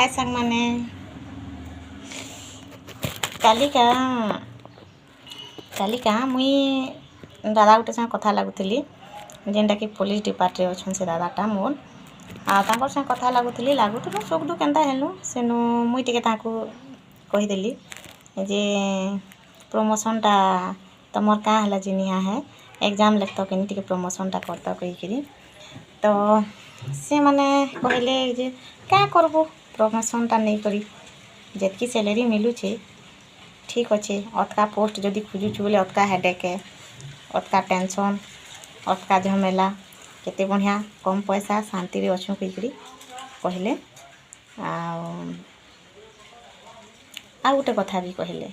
ହାଏ ସାଙ୍ଗମାନେ, କାଲିକା କାଲିକା ମୁଇଁ ଦାଦା ଗୋଟେ ସାଙ୍ଗେ କଥା ଲାଗୁଥିଲି, ଯେନ୍ଟାକି ପୋଲିସ ଡିପାର୍ଟରେ ଅଛନ୍ ସେ ଦାଦାଟା ମୋର୍। ଆଉ ତାଙ୍କର୍ ସାଙ୍ଗେ କଥା ଲାଗୁଥିଲି, ଲାଗୁଥିଲୁ, ସୁଖ ଦୁଃଖ କେନ୍ତା ହେଲୁ। ସେନୁ ମୁଇଁ ଟିକେ ତାଙ୍କୁ କହିଦେଲି ଯେ ପ୍ରମୋସନ୍ଟା ତମର୍ କାଁ ହେଲା ଯେ ନିହା ହେ, ଏକ୍ଜାମ୍ ଲେଖ୍ତ କିନି, ଟିକେ ପ୍ରମୋସନ୍ଟା କରିଦ କହିକିରି। ତ ସେମାନେ କହିଲେ ଯେ କାଁ କରବୁ ପ୍ରମୋସନ୍ଟା ନେଇକରି, ଯେତ୍କି ସାଲେରୀ ମିଲୁଛେ ଠିକ୍ ଅଛେ। ଅତ୍କା ପୋଷ୍ଟ ଯଦି ଖୋଜୁଛୁ ବୋଲେ ଅତ୍କା ହେଡ଼େକ୍, ଅତ୍କା ଟେନସନ୍, ଅତ୍କା ଝମେଲା। କେତେ ବଢ଼ିଆ କମ୍ ପଇସା, ଶାନ୍ତିରେ ଅଛୁଁ କହିକିରି କହିଲେ। ଆଉ ଆଉ ଗୋଟେ କଥା ବି କହିଲେ,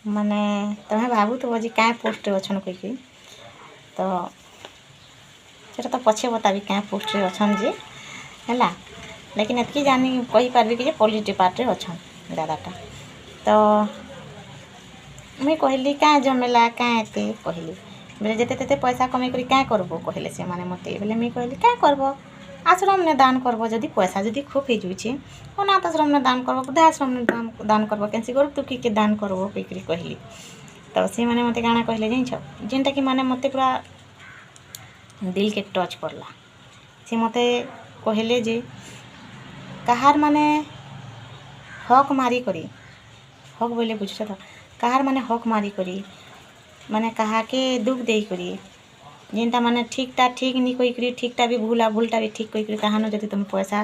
ମାନେ ତମେ ଭାବୁଥିବ ଯେ କାଁ ପୋଷ୍ଟରେ ଅଛନ୍ କହିକିରି। ତ ସେଟା ତ ପଛେ ବତାବି କାଁ ପୋଷ୍ଟରେ ଅଛନ୍ ଯେ, ହେଲା। ଲେକିନ୍ ଏତ୍କି ଜାନି କହିପାରିବି କି ଯେ ପୋଲିସ ଡିପାର୍ଟରେ ଅଛନ୍ ଦାଦାଟା। ତ ମୁଇଁ କହିଲି, କାଁ ଝମେଲା, କାଁ ଏତେ କହିଲି ବେଲେ, ଯେତେ ତେତେ ପଇସା କମେଇ କରି କାଁ କରବୁ କହିଲେ ସେମାନେ ମୋତେ। ବେଲେ ମୁଇଁ କହିଲି, କାଁ କରବ, ଆଶ୍ରମନେ ଦାନ କରବ। ଯଦି ପଇସା ଯଦି ଖୁବ୍ ହେଇଯାଉଛେ, ଅନାଥ ଆଶ୍ରମନେ ଦାନ କରବ, ବୃଦ୍ଧାଶ୍ରମନେ ଦାନ କରବ, କେନ୍ସି ଗରିବ ଦୁଃଖୀକେ ଦାନ କରବ କହିକିରି କହିଲି। ତ ସେମାନେ ମୋତେ କାଣା କହିଲେ ଜାଣିଛ? ଯେନ୍ଟାକି ମାନେ ମୋତେ ପୁରା ଦିଲ୍କେ ଟଚ୍ କରଲା। ସେ ମୋତେ କହିଲେ ଯେ କାହାର ମାନେ ହକ୍ ମାରି କରି, ହକ୍ ବୋଇଲେ ବୁଝୁଛ ତ, କାହାର ମାନେ ହକ୍ ମାରି କରି, ମାନେ କାହାକେ ଦୁଃଖ ଦେଇକରି, ଯେନ୍ଟା ମାନେ ଠିକ୍ଟା ଠିକ୍ ନି କହିକରି, ଠିକ୍ଟା ବି ଭୁଲ୍ ଆଉ ଭୁଲ୍ଟା ବି ଠିକ୍ କହିକରି, କାହାନୁ ଯଦି ତୁମେ ପଇସା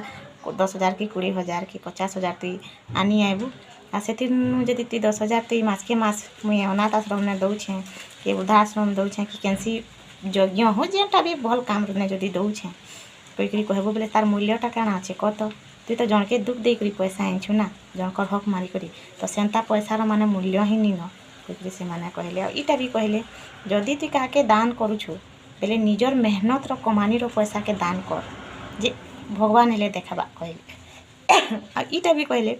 10,000 କି 20,000 କି 50,000 ତୁଇ ଆନି ଆଇବୁ, ଆଉ ସେଥିର୍ନୁ ଯଦି ତୁଇ 10,000 ତୁଇ ମାସ୍କେ ମାସ୍ ମୁଇଁ ଅନାଥ ଆଶ୍ରମନେ ଦଉଛେଁ କି ବୃଦ୍ଧାଶ୍ରମ ଦଉଛେଁ କି କେନ୍ସି ଯଜ୍ଞ ହଉ, ଯେନ୍ଟା ବି ଭଲ୍ କାମ୍ରେ ଯଦି ଦଉଛେଁ କହିକରି କହିବୁ ବେଲେ, ତାର୍ ମୂଲ୍ୟଟା କାଣା ଅଛେ କହ ତ? ତୁଇ ତ ଜଣକେ ଦୁଃଖ ଦେଇକରି ପଇସା ଆଣିଛୁ ନା, ଜଣକର୍ ହକ୍ ମାରିକରି। ତ ସେନ୍ତା ପଇସାର ମାନେ ମୂଲ୍ୟ ହିଁ ନିନ କହିକରି ସେମାନେ କହିଲେ। ଆଉ ଇଟା ବି କହିଲେ, ଯଦି ତୁଇ କାହାକେ ଦାନ କରୁଛୁ ବେଲେ ନିଜର ମେହନତର କମାନିର ପଇସାକେ ଦାନ କର ଯେ ଭଗବାନ ହେଲେ ଦେଖବା କହିଲେ। ଆଉ ଇଟା ବି କହିଲେ,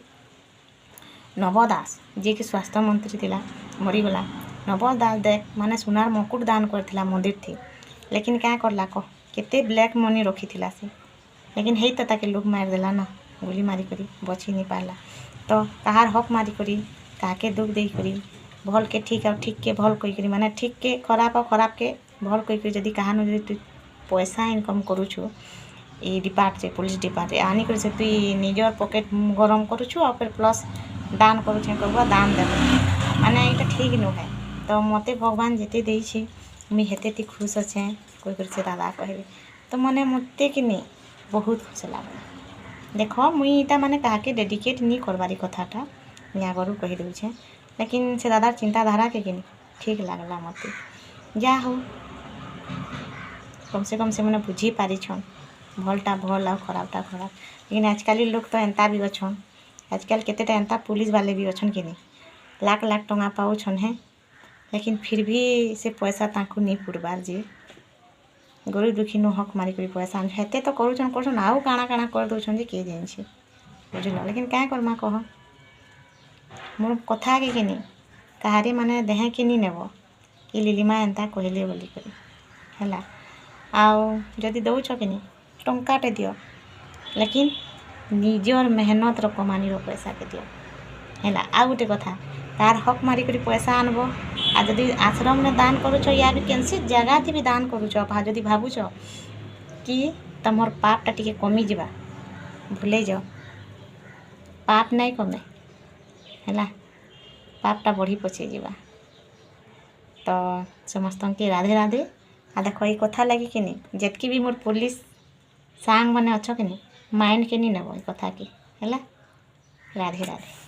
ନବ ଦାସ ଯିଏକି ସ୍ୱାସ୍ଥ୍ୟ ମନ୍ତ୍ରୀ ଥିଲା, ମରିଗଲା, ନବ ଦାସ ଦେଖ, ମାନେ ସୁନାର ମକୁଟ ଦାନ କରିଥିଲା ମନ୍ଦିରଥି। ଲେକିନ୍ କାଁ କରଲା କହ? କେତେ ବ୍ଲାକ୍ ମନି ରଖିଥିଲା ସେ। ଲେକିନ୍ ହେଇ ତ ତାକେ ଲୋକ୍ ମାରିଦେଲା ନା, ଗୁଲି ମାରିକରି, ବଚି ନି ପାରଲା। ତ କାହାର ହକ୍ ମାରିକରି, କାହାକେ ଦୁଃଖ ଦେଇକରି, ଭଲ୍କେ ଠିକ୍ ଆଉ ଠିକ୍କେ ଭଲ୍ କହିକରି, ମାନେ ଠିକ୍କେ ଖରାପ ଆଉ ଖରାପକେ ଭଲ୍ କହିକରି, ଯଦି କାହାନୁ ଯଦି ତୁଇ ପଇସା ଇନକମ୍ କରୁଛୁ ଏଇ ଡିପାର୍ଟରେ, ପୋଲିସ ଡିପାର୍ଟରେ ଆନିକରି, ସେ ତୁଇ ନିଜର ପକେଟ୍ ଗରମ କରୁଛୁ ଆଉ ଫେର୍ ପ୍ଲସ୍ ଦାନ କରୁଛେଁ କହିବୁ, ଦାନ ଦେବୁ, ମାନେ ଏଇଟା ଠିକ୍ ନୁହେଁ। ତ ମୋତେ ଭଗବାନ ଯେତେ ଦେଇଛି, ମୁଇଁ ହେତେତି ଖୁସ୍ ଅଛେଁ କହିକରି ସେ ଦାଦା କହିଲେ। ତ ମାନେ ମୋତେ କିନି ବହୁତ ଖୁସି ଲାଗଲା। ଦେଖ, ମୁଇଁ ଇଟା ମାନେ କାହାକେ ଡେଡିକେଟ୍ ନି କରବାରି କଥାଟା, ମୁଇଁ ଆଗରୁ କହିଦଉଛେଁ। ଲେକିନ୍ ସେ ଦାଦାର ଚିନ୍ତାଧାରାକେ କିନି ଠିକ୍ ଲାଗଲା ମୋତେ। ଯାହା ହଉ, କମ୍ ସେ କମ୍ ସେମାନେ ବୁଝି ପାରିଛନ୍ ଭଲ୍ଟା ଭଲ୍ ଆଉ ଖରାପଟା ଖରାପ। ଲେକିନ୍ ଆଜକାଲି ଲୋକ୍ ତ ଏନ୍ତା ବି ଅଛନ୍, ଆଜକାଲ୍ କେତେଟା ଏନ୍ତା ପୁଲିସ୍ ବାଲେ ବି ଅଛନ୍ କିନି, ଲାଖ ଲାଖ ଟଙ୍କା ପାଉଛନ୍ ହେଁ, ଲେକିନ୍ ଫିର୍ ଭି ସେ ପଇସା ତାଙ୍କୁ ନି ପୁରବାର୍ ଯେ ଗରିବ ଦୁଃଖୀନୁ ହକ୍ ମାରିକରି ପଇସା ହେତେ ତ କରୁଛନ୍ କରୁଛନ୍, ଆଉ କାଣା କାଣା କରିଦଉଛନ୍ ଯେ କିଏ ଜାଣିছে, ବୁଝିଲ? ଲେକିନ୍ କାଁ କର୍ମା କହ? ମୋର୍ କଥାକେ କିନି କାହାରି ମାନେ ଦେହେଁ ନି ନେବ କି ଲିଲିମା ଏନ୍ତା କହିଲେ ବୋଲିକରି, ହେଲା। ଆଉ ଯଦି ଦଉଛ କିନି, ଟଙ୍କାଟେ ଦିଅ, ଲେକିନ୍ ନିଜର ମେହନତର କମାନିର ପଇସାକେ ଦିଅ, ହେଲା। ଆଉ ଗୋଟେ କଥା, କାହାର ହକ୍ ମାରିକରି ପଇସା ଆନବ ଆଉ ଯଦି ଆଶ୍ରମରେ ଦାନ କରୁଛ ୟା ବି କେନ୍ସି ଜାଗାଥି ବି ଦାନ କରୁଛ, ଯଦି ଭାବୁଛ କି ତମର ପାପଟା ଟିକେ କମିଯିବା, ଭୁଲେଇ ଯାଅ। ପାପ ନାଇଁ କମେ, ହେଲା, ପାପଟା ବଢ଼ି ପଛେ ଯିବା। ତ ସମସ୍ତଙ୍କୁ ରାଧେ ରାଧେ। ଆଉ ଦେଖ, ଏଇ କଥା ଲାଗି କିନି ଯେତ୍କି ବି ମୋର୍ ପୋଲିସ ସାଙ୍ଗମାନେ ଅଛ କିନି, ମାଇଣ୍ଡ କେ ନି ନେବ ଏ କଥାକେ, ହେଲା। ରାଧେ ରାଧେ।